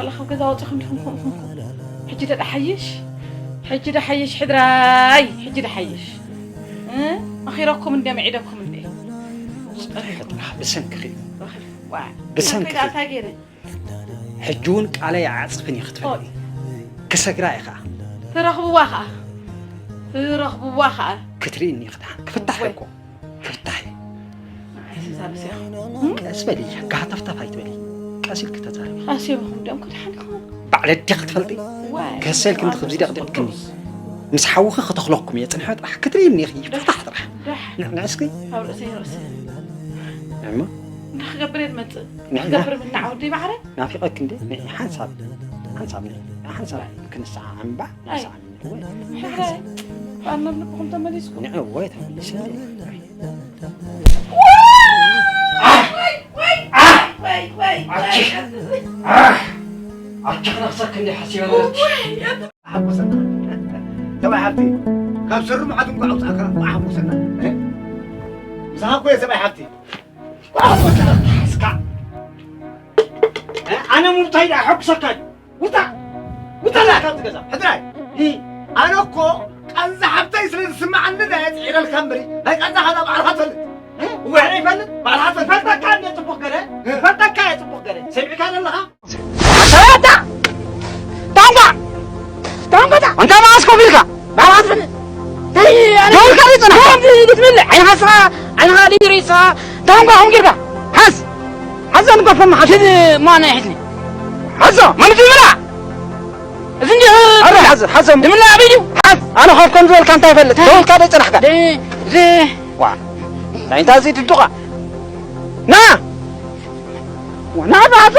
ዋላ ካብ ገዛ ወፂኹም ዲኹም ከምኡ ኮንኩም? ሕጂ ዶ ደሓይሽ? ሕጂ ዶ ደሓይሽ ሕድራይ? ሕጂ ዶ ደሓይሽ? እ? መኺረኩም እንደ መዒደኩም እንደ? ብሰንክኺ እዩ። ዋ፣ ብሰንክኺ። እንታይ ገይረ? ሕጂ እውን ቃለይ ኣዕፅፍን እየ ክትፈልጢ። ክሰግራ እየ ከዓ። ትረኽብዋ ከዓ። ትረኽብዋ ከዓ። ክትርኢ እኒኢኺ ደሓን። ክፍታሕ እኮ። ክፍታሕ እዩ። ኣይትዛረብ እዚኣ። ቀስ በሊ። ጋህተፍተፍ ኣይትበሊ። ቀስ ኢልኪ ተዛረቢ። ኣስዮምኹም ድኦም ክድሓን ይኸውን። ባዕለ ኣዴኺ ክትፈልጢ። ዋይ። ከሰልኪ እንተ ከምዚ ደቕዲቕክኒ። ምስ ሓውኺ ክተኽለኩም እየ። ፅንሒ ጥራሕ ክትርኢ እኒኢኺ። ፍታሕ ጥራሕ። ንዕ-፣ ንዕስኪ። ኣብ ርእሰይ ርእሲ። ንዕማ። እንታይ ክገብር እየ ዝመፅእ? ንዕ-፣ ክገብር ምናዕ ወደይ ማዕረ? ናፊቐኪ እንዴ? ንዒ ሓንሳብ። ሓንሳብ ንዒ። ሓንሳብ ክንሰዓዓም እምባ። ንሰዓዓም። ባና ልብኹም ተመሊስኩም። ንዒ ወይ ተመሊስ። ኣቺ ክነኽሰክ እንዲ ሓሲበ ነበርች። ሓጎሰና ሰብኣይ ሓብቲ ካብ ሰሩ መዓት እንኳ ኣውፃእካ ሓጎሰና። ምሳኻ እኮ እየ ሰብኣይ ሓብቲ። ሓጎሰና ሓስካ። ኣነ ሙብታይ ደኣ ሓጉሰካ። ውፃእ! ውፃእ! ካብዚ ገዛ! ሕድራይ! ኣነ እኮ ቃንዛ ሓብተይ ስለ ዝስምዓኒ ድየ ፅዒረልካ እምበሪ፣ ናይ ቃንዛኻ ዳ ባዕልኻ ትፈልጥ። እወ፣ ሕራይ ይፈልጥ፣ ባዕልኻ ትፈልጥ። ፈልጠካ እንደ ፅቡቕ ገረ፣ ፈልጠካ እየ ፅቡቕ ገረ። ሰሚዕካ ዘለኻ? ኣታ! ታንኳ! ታንኳ! ኣንታ መዓስ ኮፍ ኢልካ? ባዕልኻ ትፈልጥ። ደውልካ ዘይፅናሕካ? ከምዚ ክትምልእ ዓይንኻ ስኻ፣ ዓይንኻ ሊትሪ ስኻ፣ ታንኳ ከም ጌርካ። ሓዝ! ሓዞ ንገፎም ሓዝ! ማና ይሕዝኒ። ሓዞ! ማለት ይብላ! እዚ እንዲ ኣረ ሓዞ፣ ሓዞ! ዝምላ ኣበይ ድዩ? ሓዝ! ኣነ ካብ ከም ዝበልካ እንታይ ይፈልጥ? ደውልካ ዘይፅናሕካ? ደ-፣ ደ-፣ ዋ! እንታይ እንታይ እዚ ድዱኻ? ና! ዋ፣ ና፣ ና፣ ሓዞ!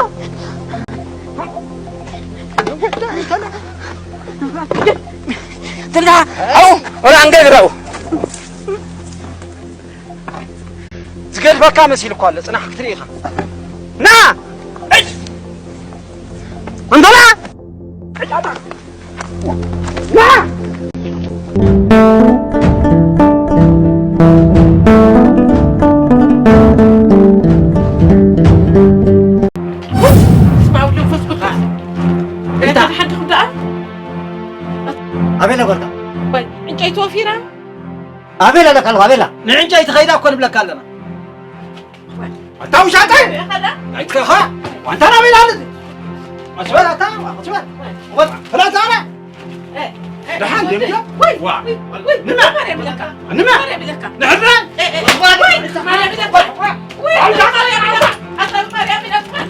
ትልካ! ኣው! ወላ ኣንገግረው! ዝገድፈካ መሲሉ እኮ ኣሎ፣ ጽናሕ ክትርኢ ኢኻ። ና! እይ! ኣንታ ና! እይ፣ ኣታ! ና! በስመ አብ ወወልድ ወመንፈስ ቅዱስ። እንታይ? ሓንቲ ክብዳኣ? ኣበይ ነበርካ? ወይ፣ ዕንጨይቲ ወፊራ? ኣበይ ኣለካ ኣለኻ? ኣበይ ኣላ? ንዕንጨይቲ ኸይዳ እኮ ንብለካ ኣለና። ኣታ ውሻጣ! ኸዳ? ኣይትከኻ! ዋንታ ናበይ ኣላ? ቀስ በል ኣታ፣ ቀስ በል። ወጣ፣ ፍለጥ ኣላ። ደሓን ደምካ? ወይ፣ ዋ። ወይ፣ ወይ፣ ንማ? ማርያም ይለካ። ንማ? ማርያም ይለካ። ንሕና? ኤ፣ ኤ፣ ወይ፣ ማርያም ይለካ። ወይ፣ ማርያም ይለካ።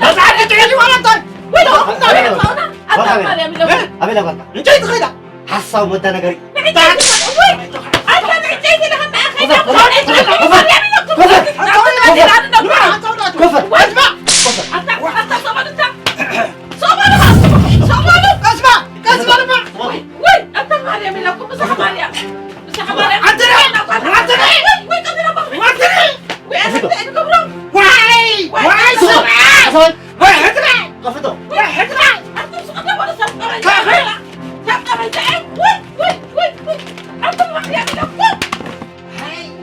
መጽሓፍ ትጥዕል ይኾን ኣንታ? ወይ፣ ኣታ ማርያም ይለካ። ኣበይ ኣለካ? ዕንጨይቲ ኸይዳ። ሓሳብ መዳነገሪ። ንዕንጨይቲ፣ ወይ፣ ኣታ ንዕንጨይቲ ኢለካ። ኮፈር። ኣታ፣ ኣታ ሰባሉታ። ሰባሉ፣ ሰባሉ። ቀስማ፣ ቀስማ ድማ። ወይ፣ ኣታ ማርያም ኢለኩም፣ ብዛዕባ ማርያም። ብዛዕባ ማርያም። ኣንተ ነህ! ኣንተ ነህ! ወይ፣ ወይ፣ ቀስማ። ኣንተ ነህ! ወይ፣ ኣታ እንታይ ትገብሮ? ዋይ! ዋይ! ዋይ! ሰብኣ! ወይ፣ ሕድራ! ከፍቶ! ወይ፣ ሕድራ! ኣንተ ስቕ ተበሉ፣ ሰብ ጠበል። ከፍቶ! ሰብ ጠበል፣ ወይ፣ ወይ፣ ወይ፣ ወይ! ኣታ ማርያም ኢለኩም።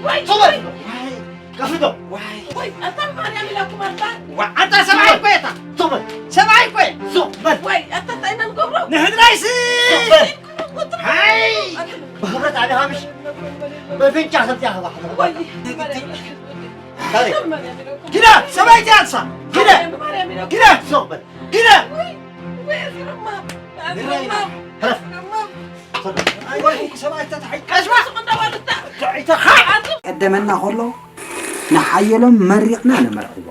ወይ፣ ቶሎ! ወይ! ዋይ! ከፍቶ! ዋይ! ወይ፣ ኣታ ማርያም ኢለኩም፣ ኣታ። ዋ፣ ኣንታ ሰብኣይ እኮ እየ፣ ኣታ። ሱቕ በል። ሰብኣይ እኮ እየ። ሱቕ በል። ወይ፣ ኣታ እንታይ ኢና ንገብሮ? ንሕድራይሲ! ሱቕ በል። ሃይ! ብኽብረት ዓቢኻ ምሽ? በፍንጫ ከምዚኣ ከባሕሎ። ወይ፣ ማርያም ኢለኩም። ታዲያ? ኣታ ማርያም ኢለኩም። ግዳ፣ ሰብኣይ እያ ንሳ። ግዳ! ማርያም፣ ማርያም ኢለኩም። ግዳ! ሱቕ በል። ግዳ! ወይ፣ ወይ፣ ኣዝሮማ። ኣዝሮማ። ሕረፍ። ኣዝሮማ። ሱቕ በል። ኣይ፣ ወይ፣ ሰብኣይ ተታሒዝካ። ቀስማ! ሱቕ እንዳበሉ እታ። ተታሒዝካ። ቀደመና ከሎ ንሓየሎም መሪቕና ነመርዕዋ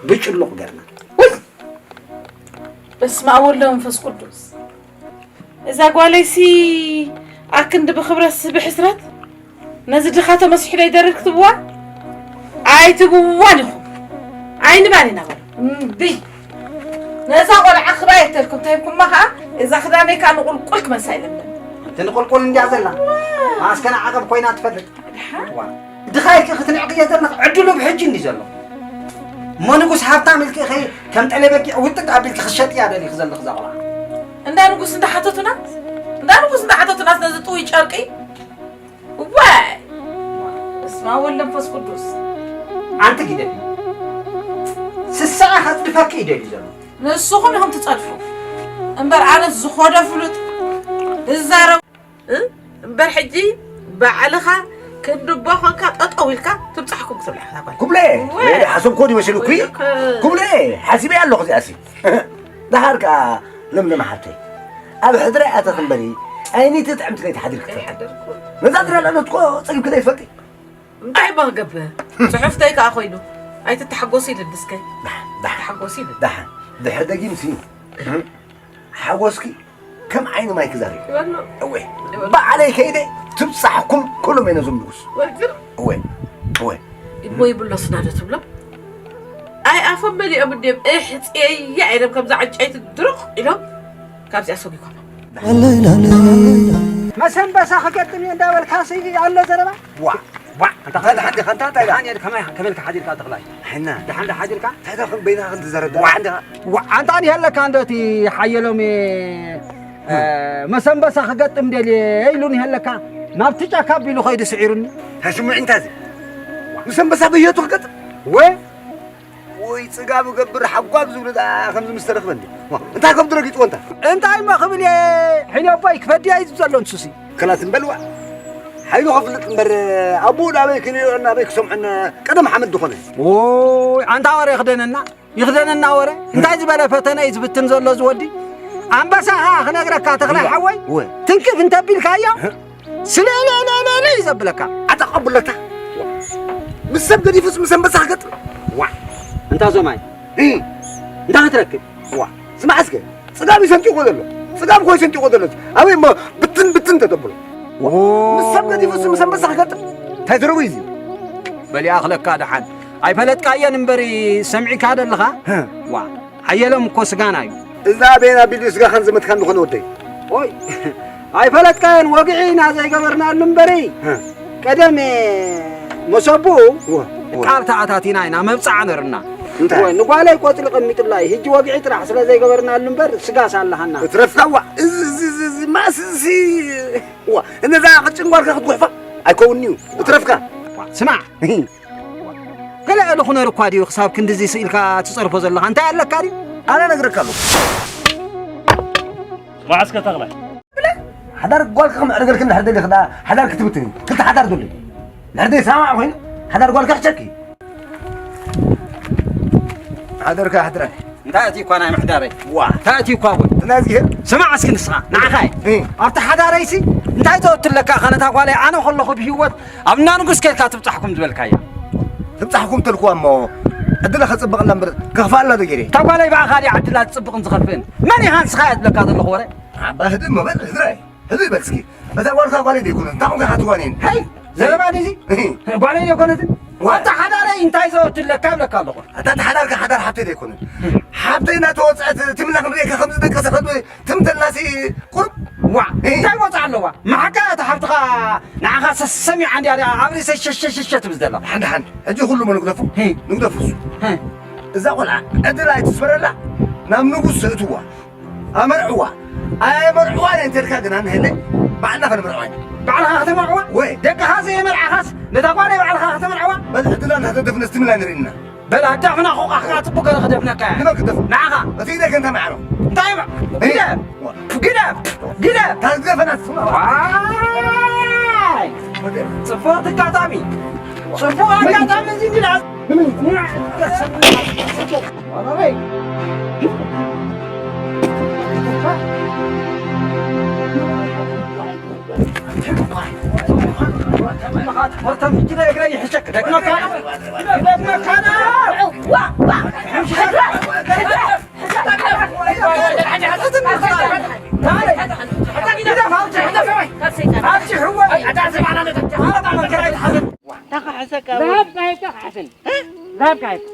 ብጭሉቕ ገርና። ውይ! በስመ ኣብ ወወልድ ወመንፈስ ቅዱስ። እዛ ጓለይሲ ኣክንዲ ብኽብረትሲ ብሕስረት ነዚ ድኻ ተመሲሑ ዶ ይደርር ክትብዋ? ኣይትብዋን ኢኹም። ኣይንባን ኢና በሉ። እምቢ። ነዛ ቆልዓ ክባ የተልኩም ተሂብኩማ ኸዓ እዛ ክዳነይ ከዓ ንቁልቁል ክመልሳ ይለምን። እቲ ንቁልቁል እንድያ ዘላ። ማስከና ዓቐብ ኮይና ትፈልጥ። ድኻ ኢልኪ ክትንዕቅዮ ዘለኺ ዕድሉ ብሕጂ እንድዩ ዘሎ። እሞ ንጉስ ሃብታም ኢልኪ ኢኺ ከም ጠለ በጊዕ ውጥጥ ኣቢልኪ ክትሸጥያ ደሊኺ ዘለኺ እዛ ቆልዓ። እንዳ ንጉስ እንዳሓተቱና፣ እንዳ ንጉስ እንዳሓተቱናስ ነዚ ጥውይ ጨርቂ? ዋይ! በስመ ኣብ ወወልድ ወመንፈስ ቅዱስ። ኣንቲ ግደፊ። ስስዐ ከጽድፈኪ እዩ ደልዩ ዘሎ። ንስኹም ኢኹም ትጸድፉ። እምበር ኣነስ ዝኾነ ፍሉጥ ዝዛረብ እ? እምበር ሕጂ ባዕልኻ ክንድቦ ኾንካ ጠጠው ኢልካ ትብጻሕኩም ክትብላ ኢኻ ጓል። ኩብለ፣ ወይ። ወይ ሓሰብኮ ድዩ መሲሉኪ? ወይ ከ- ኩብለ፣ ሓሲበ ኣለኹ እዚኣሲ። ደሓር ከኣ ለምለም ሓብተይ፣ ኣብ ሕድሪ ኣተኽ እምበሪ፣ ኣይኒቲ ጥዕምቲ ለይቲ ሓዲርክ ትፈልጥ። ኣይሓደርኩ። ነዛ ድራር ኣለትኮ ጸጊብኪ ዘይትፈልጢ። እንታይ እባ ክገብር? ጽሑፍተይ ከኣ ኮይኑ። ኣይትተሓጎሲ ኢልኒ እስከ። ደሓን፣ ደሓን። ተሓጎሲ ኢልኒ። ደሓን። ድሕሪ ደጊምሲ፣ ሓጎስኪ ከም ዓይኒ ማይ ክዛር እዩ። ይበሎ። እወ። ይበሎ። ባዕለይ ከይደ ትብጻሕኩም ኩሎም እየ ነዞም ንጉስ። ወግር። እወ። እወ። እሞ ይብሎስ ናዶ ትብሎ? ኣይ ኣፎም መሊኦም እንድዮም እሕጽየያ ኢሎም ከምዛ ዕንጨይቲ ድርቕ ኢሎም ካብዚኣ ሰጒጎም። መሰንበሳ ክገጥም እየ እንዳበልካ ሲ ኣሎ ዘረባ? ዋ፣ ዋ፣ ኣንታ እንታይ ደሓን ዲኻ? እንታይ ደሓን? ደሓን እየ፣ ከመይ፣ ከመይ ኢልካ ሓዲርካ ተኽላይ? ሕና። ደሓን ዶ ሓዲርካ? እንታይ ደኣ ከም በይንኻ ክንትዛረብ ዋ፣ ደኣ? ዋ፣ ኣንታ ዲህ ኣለካ እንዶ እቲ ሓየሎም፣ እ፣ መሰንበሳ ክገጥም ደልየ ኢሉኒ ኣለካ። ናብቲ ጫካ ኣቢሉ ኸይዱ ስዒሩኒ። እንታይ ስምዒ እንታይ እዚ? መሰንበሳ በየቱ ክገጥም? ወ? ወይ ጽጋብ ገብር ሓጓብ ዝብሉ ደኣ ከምዚ ምስ ተረኽበ እንዲ። ዋ፣ እንታይ ከም ትረጊጽዎ እንታ? እንታይ እሞ ክብል እየ? ሕነ ኣቦይ ክፈድያ እዩ ዝብሎ ንሱሲ። ከላስ እምበል ዋ። ሓይሉ ከፍልጥ እምበር፣ ኣቦኡ ናበይ ክንሪኦ ናበይ ክሰምዖን ቀደም ሓመድ ዝኾነ። ኦይ፣ ኣንታ ወረ ይኽደነና፣ ይኽደነና ወረ። እንታይ ዝበለ ፈተነ እዩ ዝፍትን ዘሎ እዚ ወዲ? ኣንበሳ ኸኣ ክነግረካ ተኽላይ እዋ፣ ሓወይ፣ እወ። ትንክፍ እንተቢልካዮ፣ እህ። ስለለለለለ እዩ ዘብለካ። ኣታ ቀብለታ። ምስ ሰብ ገዲፉስ ምስ ኣንበሳ ክገጥም? ዋ። እንታ ዞማይ። እህ። እንታ ክትረክብ? ዋ። ስማዕ እስከ። ጽጋብ እዩ ሰንጢቑ ዘሎ። ጽጋብ እኮ እዩ ሰንጢቑ ዘሎ። ኣበይ እሞ ብትን ብትን ተተብሎ። ኦ። ምስ ሰብ ገዲፉስ ምስ ኣንበሳ ክገጥም? እንታይ ዘረቡ እዩ እዚ? በል ይኣኽለካ ደሓን። ኣይፈለጥካየን እምበሪ ሰሚዕካ ደለኻ? ህ። ዋ። ሓየሎም እኮ ስጋና እዩ። እዛ ቤና ቢልዩ ስጋኻን ዘመትካን ዝኾነ ወደይ። ኦይ፣ ኣይፈለጥካዮን ወግዒ ኢና ዘይገበርናሉ እምበሪ። ህ። ቀደም መሰቡ ወ-፣ ወ-፣ ቃል ተኣታቲና ኢና መብጽዓ ነርና። እንታይ? ወ-፣ ንጓለይ ቆጽሊ ቀሚጡላ እዩ። ሕጂ ወግዒ ጥራሕ ስለ ዘይገበርናሉ እምበር ስጋስ ኣለሃና። እትረፍካ ዋ፣ እዚ፣ እዚ፣ እዚ፣ እዚ፣ ማስ፣ እዚ፣ ዋ፣ እነዛ ቅጭን ጓልካ ክትጉሕፋ ኣይከውንን'ዩ። እትረፍካ። ዋ፣ ስማዕ። እሂ። ገለ እሉ ክነር እኳ ድዩ ክሳብ ክንድዚ ስኢልካ ትጸርፎ ዘለኻ? እንታይ ኣለካ ድዩ? ኣነ እነግረካ ኣለኹ። ስማዕ እስከ ተኽላይ። ሓዳር ጓልካ ክምዕርገልክን ድሕር ደሊኽ ደኣ ሓዳር ክትብትን እዩ። ክልተ ሓዳር ዘሎ እዩ። ድሕር ዘይሰማማዕ ኮይኑ ሓዳር ጓልካ ክሸኪ። ሓደርካ ኣሕድረኒ። እንታይ እቲ እኳ ናይ ምሕዳረይ? ዋ። እንታይ እቲ እኳ ወይ? ናይ እግዚኣብሄር። ስማዕ እስኪ ንስኻ፣ ንዓኻ እየ። እ። ኣብቲ ሓዳረይሲ እንታይ ዘወትለካ? ኣኻ ነታ ጓለይ ኣነ ከለኹ ብህይወት ኣብ እንዳ ንጉስ ኬድካ ትብጻሕኩም ዝበልካያ። ትብጻሕኩም ትልክዋ እሞ ዕድለ ከጽብቐላ እምበር ከኽፍኣላ ዶ ገይረ? እታ ጓለይ ብኣኻ ድያ ዕድላ ዝጽብቕን ዝኸፍእን? መን ኢኻ ንስኻ እያ ዝብለካ ዘለኹ ወረ? ኣባ ህድእ እሞ በል፣ ህድራይ። ህድእ በል እስኪ። እታ ጓልካ ጓለይ ደይኮነት፣ እንታይ ኮንካ ኢኻ ትጓንየኒ? ሄይ! ዘረባ ድዚ? እሂ። ጓለይ ደይኮነትን? ዋ። ኣታ ሓዳረይ እንታይ ዘወትለካ እብለካ ኣለኹ። ኣታ፣ እታ ሓዳርካ ሓዳር ሓብተይ ደይኮነት። ሓብተይ እናተወፅአት ትምላ ክንሪኤካ ከምዚ ደቀሰ ከዱ ትምተልናሲ ቁርብ። ዋ፣ እሂ። እንታይ ወፅኣ ኣለዋ? መሓካ እታ ሓብትኻ ንዓኻ ሰሰሚዓ እንድያ፣ ድኣ ኣብ ርእሰይ ሸሸሸሸ ትብል ዘላ። ሓንቲ ሓንቲ። ሕጂ ኩሉ ንግደፉ። ሄይ። ንግደፉ እሱ። ሄይ። እዛ ቆልዓ ዕድል ኣይትስበረላ፣ ናብ ንጉስ እትዋ። ኣመርዕዋ። ኣየመርዕዋን እንተልካ ግና ንህለ ባዕልና ከነመርዕዋ ኢና። ባዕልኻ ከተመርዕዋ? ወይ። ደቅኻ ዘየመርዓኻስ ነታ ጓለይ ባዕልኻ ከተመርዕዋ? በል ዕድላ እናተደፍነስ ትምላ ንርኢ ኢና። በል ኣዳፍና ኾቓ ኸዓ ጽቡቕ ገለ ክደፍነካ እየ። ንመን ክደፍ? ንዓኻ። እቲ ኢደይ ከንታ ማዕሮ። እንታይ እባ? እይ። ግደፍ! ግደፍ! ግደፍ! ታዝገፈና ትስማ። ዋይ! ጽቡቕ ኣጋጣሚ! ጽቡቕ ኣጋጣሚ እዚ ግና ተኸሓሰካ ዛሃብ ካሄድካ ክሓስን። እ? ዛሃብ ካሄድካ።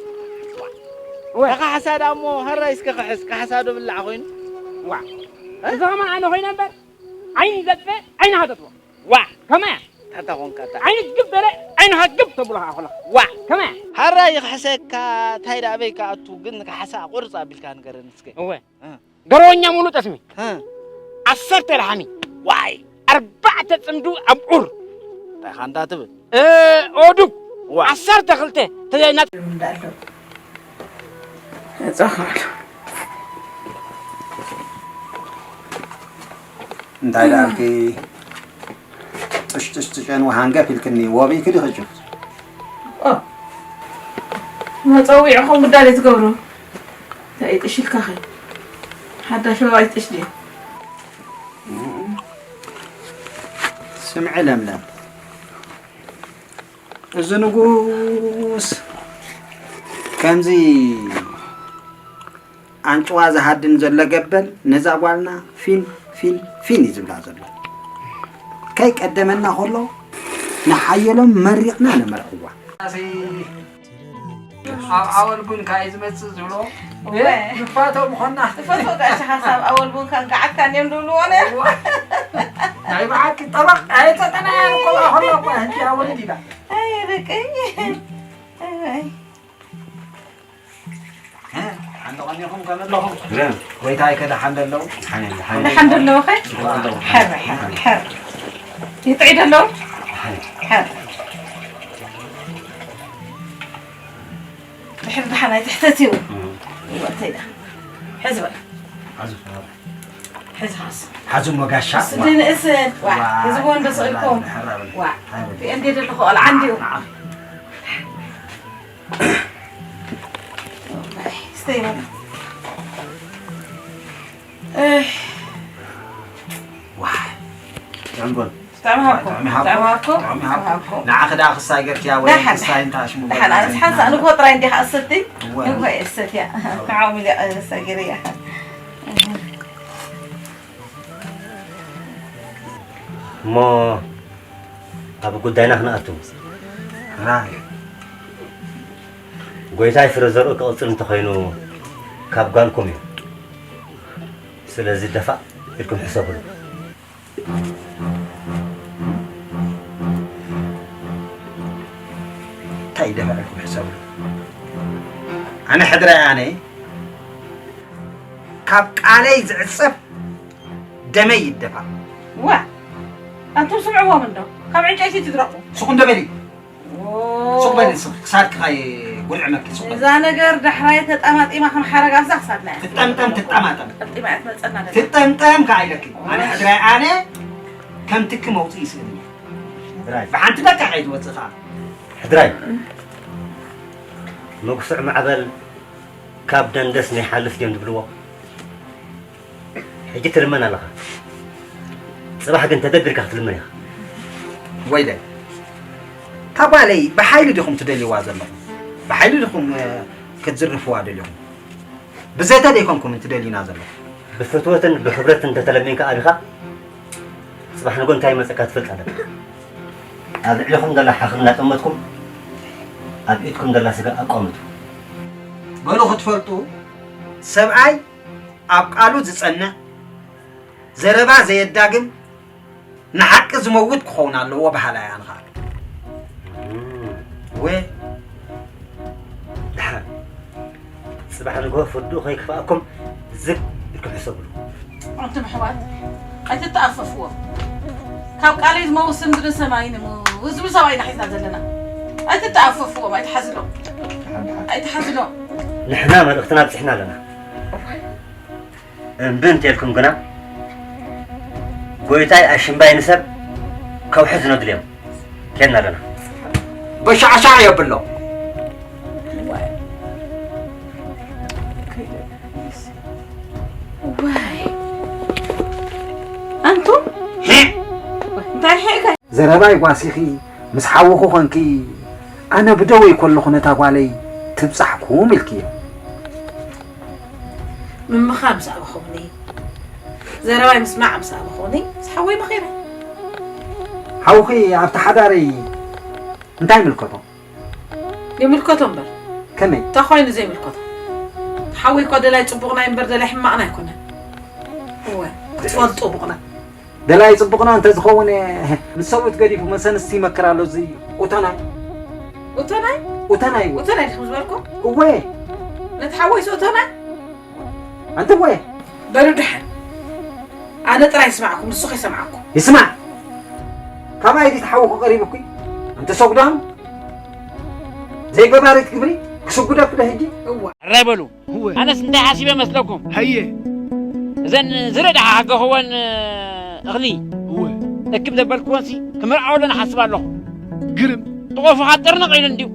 ወይ። ተኸሓሳ ደኣ እሞ፣ ሀራይ እስከ ክሕስ፣ ካሕሳ ዶ ብላዕ ኮይኑ? ዋ። እ? እዚ ኸማን ኣነ ኮይነ እምበር፣ ዓይኒ ዘጥፈ፣ ዓይንኻ ተጥፎ። ዋ። ከመይ? ታታ ኾንካ ታ። ዓይኒ ግብ በለ፣ ዓይንኻ ግብ ተብሎ ኸዓ ኾላ። ዋ። ከመይ? ሀራይ ይኽሕሰካ፣ ታይ ደኣ ኣበይ ክኣቱ፣ ግን ካሕሳ ቁርጽ ኣቢልካ ንገረኒ እስከ። እወ። እ። ገረወኛ ሙሉ ጠስሚ። እ። ዓሰርተ ላሕሚ። ዋይ። ኣርባዕተ ጽምዱ ኣብዑር። እንታይ ኻንታ ትብል? እ፣ ኦዱግ። ዋ። ዓሰርተ ክልተ ተዘይና እንዳሎ። ጸኻሉ። እንታይ ደኣልኪ? ጥሽጥሽ ጥሸን ወሃንገፍ ኢልክኒ፣ ወቢእኪ ዲኺ ጭፍ? ኦ፣ መጸዊዕኹም ጉዳይ ትገብሩ። እንታይ ጥሽ ኢልካኸ? ሓዳሽ ወባይ ጥሽ ድዩ? ስምዒ ለምለም፣ እዚ ንጉስ ከምዚ ኣንጭዋ ዝሃድን ዘሎ ገበል ነዛ ጓልና ፊን ፊን ፊን እዩ ዝብላ ዘሎ። ከይቀደመና ከሎ ንሓየሎም መሪቕና ነመርዕዋ። ኣብ ዓወል ቡን ካይ ዝመጽእ ዝብሎ እወ። ንፋቶ ምኾና ትፈትዎ ጋሽ ሓሳብ ኣወል ቡን ከንጋዓትካ እንዲዮም ዝብልዎ ነይሩ። ናይ ብሓቂ ጠበቕ ኣይተጠናያን እኮ ኣኾሎ እኮ ህጂ ኣወል ዲባ ኣይ ደቀይ። ኣይ። ሓንቲ ቀኒኹም ከመለኹም ጎይታይ ከደሓን ደለዉ ደሓን ደለዉ ኸ? ሕር ሕር ሕር ይጥዒ ደለዉ? ሕር ድሕሪ ደሓን ኣይትሕተት እዩ። ወተይ ዳ ሕዚ በል ሕዚ ሓስ ሓዙ መጋሻ ስዲ ንእስን ዋ ሕዚ ጎን ደስኢልኩም ዋ ሪአን ደለኹ ቆልዓ እንዲዩ ስተይ በል ዋይ ጥዑም ቡን ጥዕሚ ሃብኩም ጥዑም ሃብኩም ጥዕሚ ሃብኩም ጥዑም ሃብኩም ንዓኺ ደኣ ክሳይ ገርክያ ወይ ክሳይ እንታ ሽሙ ደሓን ኣነስ ሓንሳእ ንግሆ ጥራይ እንዲኻ እሰቲ ንግሆ እየ እሰትያ ንዓኦም ኢለ እየ ክሳይ ገይረያ እሞ ኣብ ጉዳይና ክንኣቱ ራይ ጎይታይ ፍረ ዘርኡ ክቕጽል እንተኾይኑ ካብ ጓልኩም እዩ። ስለዚ ደፋእ ኢልኩም ሕሰብሉ። እንታይ ደፋእ ኢልኩም ሕሰብሉ? ኣነ ሕድራይ ኣነ ካብ ቃለይ ዝዕጸፍ ደመይ ይደፋእ። ዋ ኣንቱም ስምዕዎም እንዶ ካብ ዕንጨይቲ ትድረቑ ስኹም ደበሊ ሱቕ በሊ ስኽ ክሳድኪ ካይ ጉልዕ መኪ ሱቕ በሊ እዛ ነገር ዳሕራይ ተጣማጢማ ከም ሓረግ ኣብዛ ክሳድና እያ ትጠምጠም ትጠማጠም ጠምጢማ እያ ትመፀና ነገር ትጠምጠም ከዓ ኢለኪ ኣነ ሕድራይ ኣነ ከም ትኪ መውፅእ ይስእልኒ ሕድራይ ብሓንቲ ደቂቕ ኣይትወፅእ ከዓ ሕድራይ መጉስዕ ማዕበል ካብ ደንደስ ናይ ሓልፍ ድዮም ዝብልዎ ሕጂ ትልመን ኣለኻ። ጽባሕ ግን ተደቢርካ ክትልመን ኢኻ። ወይለይ እታ ጓለይ ብሓይሊ ዲኹም ትደልይዋ ዘለኹም? ብሓይሊ ዲኹም ክትዝርፍዋ ደሊኹም? ብዘተ ደይኮንኩምን ትደልዩና ዘለኹም? ብፍትወትን ብኽብረትን እንተተለሚንካ ኣቢኻ ጽባሕ ንጎ እንታይ ይመጸካ ትፈልጥ ኣለካ። ኣብ ልዕሊኹም ዘላ ሓኽሪ እናጠመትኩም ኣብ ኢድኩም ዘላ ስጋ ኣቋምቱ። በሉ ክትፈልጡ ሰብኣይ ኣብ ቃሉ ዝጸንዕ፣ ዘረባ ዘየዳግም፣ ንሓቂ ዝመውት ክኸውን ኣለዎ በሃላይ ኣነ ኸኣ። እወ። ድሓን ጽባሕ ንግሆ ፍርድኡ ከይክፍኣኩም ዝግ ኢልኩም ሕሰብሉ። ኣንቱም ኣሕዋት ኣይትተኣፈፍዎም። ካብ ቃለይ ዝመውት ምድርን ሰማይን እዩ ዝብል ሰብኣይ ኢና ሒዝና ዘለና። ኣይትተኣፈፍዎም፣ ኣይትሓዝሎም። ኣይትሓዝሎም። ንሕና መልእኽትና ኣብጺሕና ኣለና። እምቢ እንተልኩም ግና ጎይታይ ኣሽምባይ ንሰብ ከውሒ ዝነድልዮም ኬድና ኣለና። በሻዕሻዕ የብሎ። ዋይ ኣንቱም እንታይ ሄጋ ዘረባይ ጓሲኺ ምስ ሓውኹ ኾንኪ ኣነ ብደወይ ከለኹ ነታ ጓለይ ትብጻሕኩም ኢልክዮ። ምምኻር ምስ ኣበኹኒ፣ ዘረባይ ምስማዕ ምስ ኣበኹኒ፣ ምስ ሓወይ መኺረ። ሓውኺ ኣብቲ ሓዳረይ እንታይ ይምልከቶ? ይምልከቶ እምበር። ከመይ? እንታይ ኮይኑ ዘይምልከቶ? ሓወይ እኮ ደላይ ጽቡቕና እምበር ደላይ ሕማቕና ኣይኮነን። እወ፣ ክትፈልጡ ብቑና። ደላይ ጽቡቕና እንተዝኸውን ምስ ሰብኡት ገዲፉ መሰንስቲ ይመክር ኣሎ እዚ ኡተናይ። ኡተናይ? ኡተናይ እወ። ኡተናይ ድኹም ዝበልኩ? እወ። ነቲ ሓወይስ ኡተናይ? ኣንቲ እወ። በሉ ደሓን። ኣነ ጥራይ ይስማዕኩም፣ ንሱ ከይሰምዓኩም። ይስማዕ። ካባይ ድዩ ተሓውኹ ቀሪቡኪ? ኣንቲ ሰጉዳም። ዘይገባሪት ግብሪ ክስጉደኪ ዶ ሕጂ? እወ። ሕራይ በሉ። ኣነስ እንታይ ሓሲበ መስለኩም? ሃየ። እዘን ዝረድሓ ሓገኽወን እኽሊ እወ። እክብ ዘበልክዎንሲ ክምርዓወሉ ንሓስብ ኣለኹ። ግርም። ጥቆፉኻ ጥርንቕ ኢሉ እንድዩ።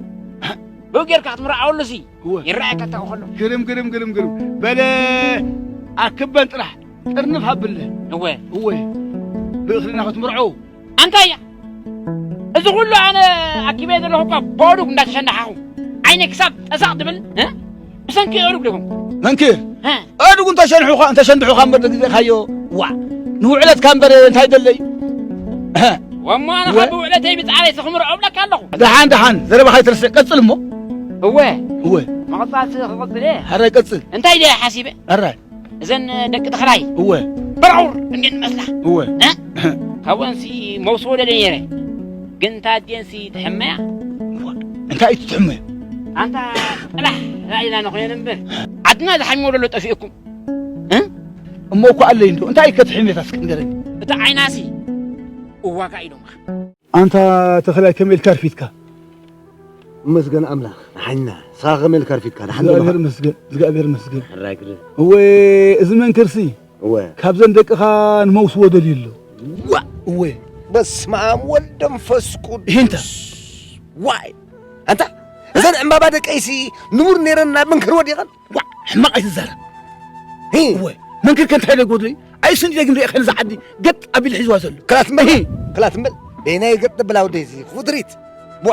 ብኡ ጌርካ ክትምርዓወሉሲ እወ። ይረኣየካ እንተ ከሎ። ግርም፣ ግርም፣ ግርም፣ ግርም። በለ ኣክበን ጥራሕ ጥርንፍ ኣብለ። እወ። እወ። ብእኽልና ክትምርዓው። ኣንታይ እያ? እዚ ኩሉ ኣነ ኣኪበ ዘለኹ እኳ ብኣእዱግ እንዳተሸናሓኹ ዓይነ ክሳብ ጠሳቕ ትብል፣ እ? ብሰንኪ ኣእዱግ ዶ ይኾንኩ? መንክር፣ እ? ኣእዱግ እንተሸንሑኻ፣ እንተሸንድሑኻ እምበር ተግዜእካዮ፣ ዋዕ፣ ንውዕለትካ እምበር እንታይ ደለዩ? እወ። ወሞ ኣነ ወ- ካብ ውዕለተይ ብጻዕረይ ስኽምርዖ እብለካ ኣለኹ። ደሓን፣ ደሓን፣ ዘረባኻ ኣይትርስዕ፣ ቀጽል እሞ። እወ። እወ። ምቕጻል ክቕጽል እየ። ሕራይ ቀጽል። እንታይ ኢለ ሓሲበ? ሕራይ። እዘን ደቂ ተኽላይ እወ። በርዑር እንዴት መስላ? እወ። እ? ካብኦንሲ መውስ ወደደ ነይረ። ግን እታ ኣዴንሲ ትሕመያ? እንታይ እዩ ትሕመዮ? ኣንታ ጥላሕ ራእይና ንኾነን እምበር። ዓድና ዝሓምዮ ዘሎ ጠፊእኩም። እ? እሞ እኮ ኣለይ እንዶ። እንታይ እዩ ከትሕምየታ እስኪ ንገረኒ። እቲ ዓይናሲ እዋጋ ኢሎምኻ። ኣንታ ተኽላይ ከመይ ኢልካ ኣርፊድካ? እመስገን ኣምላኽ፣ ደሓንና። ንስኻ ከመይ ኢልካ ኣርፊድካ? ደሓን ዶ ኣለኻ? እግዚኣብሔር ይመስገን፣ እግዚኣብሔር ይመስገን። ሕራይ ግርም። እወ፣ እዚ መንክርሲ እወ። ካብዘን ደቅኻ ንመውስዎ ደልዩ ኣሎ። ዋ! እወ። በስመ ኣብ ወልድ መንፈስ ቅዱስ። ይህንታ። ዋይ! ኣንታ፣ እዘን ዕምባባ ደቀይሲ ንቡር ነይረን ናብ መንክር ወዲቐን። ዋ! ሕማቕ ኣይትዛረብ። ሂ! እወ፣ መንክር ከ እንታይ ኢለ ጎድለይ? ኣይስን ኢለ ግን ሪኤ ከን ዝዓዲ ገጥ ኣቢል ሒዝዋ ዘሎ። ክላት እምበል፣ ሂ! ክላት እምበል። በይናይ ገጥ ብላ ወደይ እዚ፣ ኹድሪት። ዋ!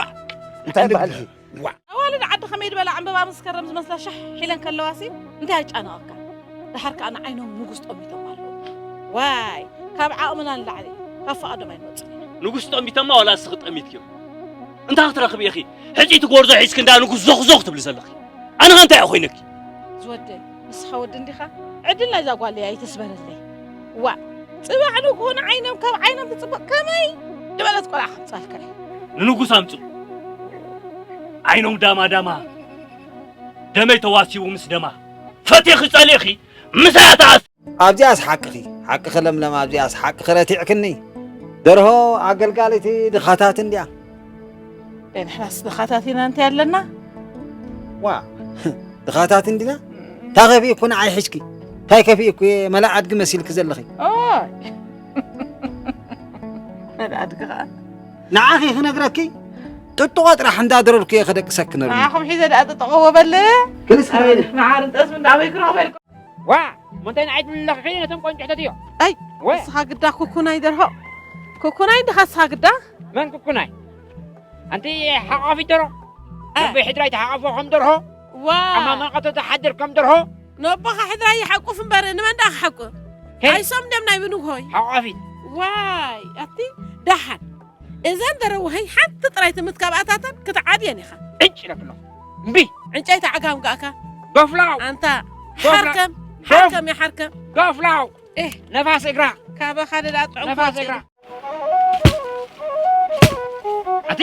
እንታይ በዓል እዚ? ዋ! ኣዋልድ ዓዲ ከመይ ዝበላ ዕምበባ መስከረም ዝመስላ ሻሕ ኢለን ከለዋሲ እንታይ ኣጫነቐካ? ደሓር ከኣ ንዓይኖም ንጉስ ጠሚቶም ኣለዉ። ዋይ! ካብ ዓቕምና ንላዕሊ ካብ ፍቓዶም ኣይንወጽእን ኢና። ንጉስ ጠሚቶማ ዋላ እስኺ ጠሚትክዮ? እንታይ ክትረኽቢ ኢኺ? ሕጂ እቲ ጎርዞ ሒዝኪ እንዳ ንጉስ ዞኽ ዞኽ ትብሊ ዘለኺ? ኣነ ኸ እንታይ እየ ኮይነኪ? ዝወደይ፣ ንስኻ ወዲ እንዲኻ? ዕድል ናይዛ ጓለይ ኣይተስበረለይ። ዋእ! ጽባሕ ንግሆ ንዓይኖም ካብ ዓይኖም ትጽበቕ ከመይ ዝበለት ቆልዓ ከምጻልካ እየ። ንንጉስ ኣምጽኡ። ዓይኖም ዳማ ዳማ፣ ደመይ ተዋሲቡ ምስ ደማ። ፈቲኺ ጸሊእኺ፣ ምሳያ ተኣስ- ኣብዚኣስ ሓቅኺ፣ ሓቅኺ ለምለም፣ ኣብዚኣስ ሓቅኺ ረቲዕክኒ። ደርሆ ኣገልጋሊት ድኻታት እንድያ። ኤ፣ ንሕናስ ድኻታት ኢና እንታይ ኣለና? ዋ፣ ድኻታት እንዲና? እንታይ ከፊእኩ ንዓይ ሒዝኪ? እንታይ ከፊእኩ እየ መላ ኣድጊ መሲልኪ ዘለኺ? ኦይ። መላ ኣድጊ ኸኣ። ንዓኺ ክነግረኪ? ጥጥቖ ጥራሕ እንዳደረርኩ እየ ከደቅሰኪ ነሩ። ንዓኹም ሒዘ ደኣ ጥጥቖ ወበል። ክንስ ኣበል። መዓር ጠስሚ እንዳበይ ክረኽበልኩም? ዋ፣ እሞ እንታይ ንዓይ ትብልለኺ? ከይደ ነቶም ቆንጭሕተት እዮ። ኣይ፣ ወ- ንስኻ ግዳ ኩኩናይ ደርሆ። ኩኩናይ እንዲኻ ንስኻ ግዳ? መን ኩኩናይ? ኣንቲ ሓቋፊት ደርሆ? እ። ነቦይ ሕድራይ ተሓቋፎ ከም ደርሆ? ዋ። ኣማማቐቶ ተሓድር ከም ደርሆ? ነቦኻ ሕድራይ ይሓቁፍ እምበር ንመን ደኣ ክሓቁ? ከይ- ኣይሶም ድዮም ናይ ብንግሆይ? ሓቋፊት። ዋይ፣ ኣቲ ደሓን። እዘን ደረውሀይ ሓንቲ ጥራይ ትምት ካብኣታተን ክትዓብየን ኢኻ። ዕጭ ኢለክሎ። እምቢ። ዕንጨይቲ ዓጋም ጋእካ። ገፍላው። ኣንታ ገፍላ-፣ ሓርከም፣ ገፍ-፣ ሓርከም ይሓርከም። ገፍላው። ኤህ። ነፋስ እግራ። ካበኻ ደዳ ጥዑም ነፋስ ክወጽእ እግራ። እዩ። ኣቲ፣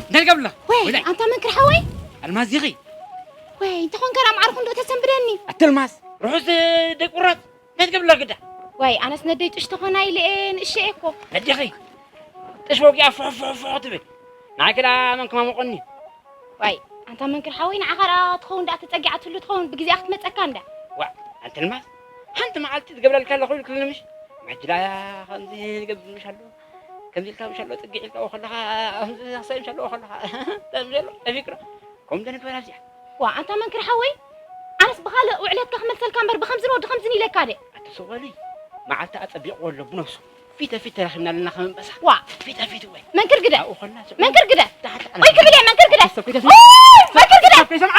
እንታይ ትገብርላ? ወይ፣ ወላይ። ኣንታ መንክር ሓወይ። ኣልማዝ ዲኺ? ወይ፣ እንተኾንካ ደኣ መዓርኹ እንዶ ተሰንብደኒ። ኣቲ ኣልማዝ፣ ርሑስ ደቂ ቁራጽ። እንታይ ትገብርላ ግዳ? ዋይ፣ ኣነስ ነደይ ጥሽ ተኾና ኢለ እየ፣ ንእሸ እየ እኮ። ነዴኺ ጥሽ ወጊኣ ፍሕ ፍሕ ፍሕ ትብል። ንዓይ ክዳ መን ክማሞቐኒ? ዋይ፣ ኣንታ መንክር ሓወይ፣ ንዓኻ ደኣ ትኸውን ደኣ ተጸጊዓትሉ ትኸውን፣ ብግዜኣ ክትመጸካ እንዳ። ዋ፣ ኣንቲ ኣልማዝ፣ ሓንቲ መዓልቲ ዝገብረልካ ኣለኹ ኢልክልኒ ምሽ? መጅላ ከምዚ ንገብር ምሽ ኣሎ። ከምዚ ኢልካ ምሽ ኣሎ፣ ጽግዕ ኢልካ ከለኻ፣ ከምዚ ሳሳይ ምሽ ኣሎ ከለኻ። ከምዚ ኣሎ፣ ኣፊክሮ። ከምኡ ዶ ንግበር ኣብዚኣ? ዋ፣ ኣንታ መንክር ሓወይ፣ ኣነስ ብኻልእ ውዕለትካ ክመልሰልካ እምበር ብኸምዝን ወዲ ኸምዝን ኢለካ ደ? ኣቲ ስቕ በሊ፣ መዓልቲ ኣጸቢቕዎ ኣሎ ብነብሱ። ፊተ ፊት ተራኺብና ኣለና ከም ኣንበሳ። ዋ። ፊተ ፊት ወይ። መንክር ግደ። ኣብኡ ኸላ ስቕ መንክር ግደ። ታሕቲ ወይ ክብል እየ፣ መንክር ግደ። ሰብ ከይተስምዕ። ኦይ፣ መንክር ግደ። ሰብ ከይሰምዓ።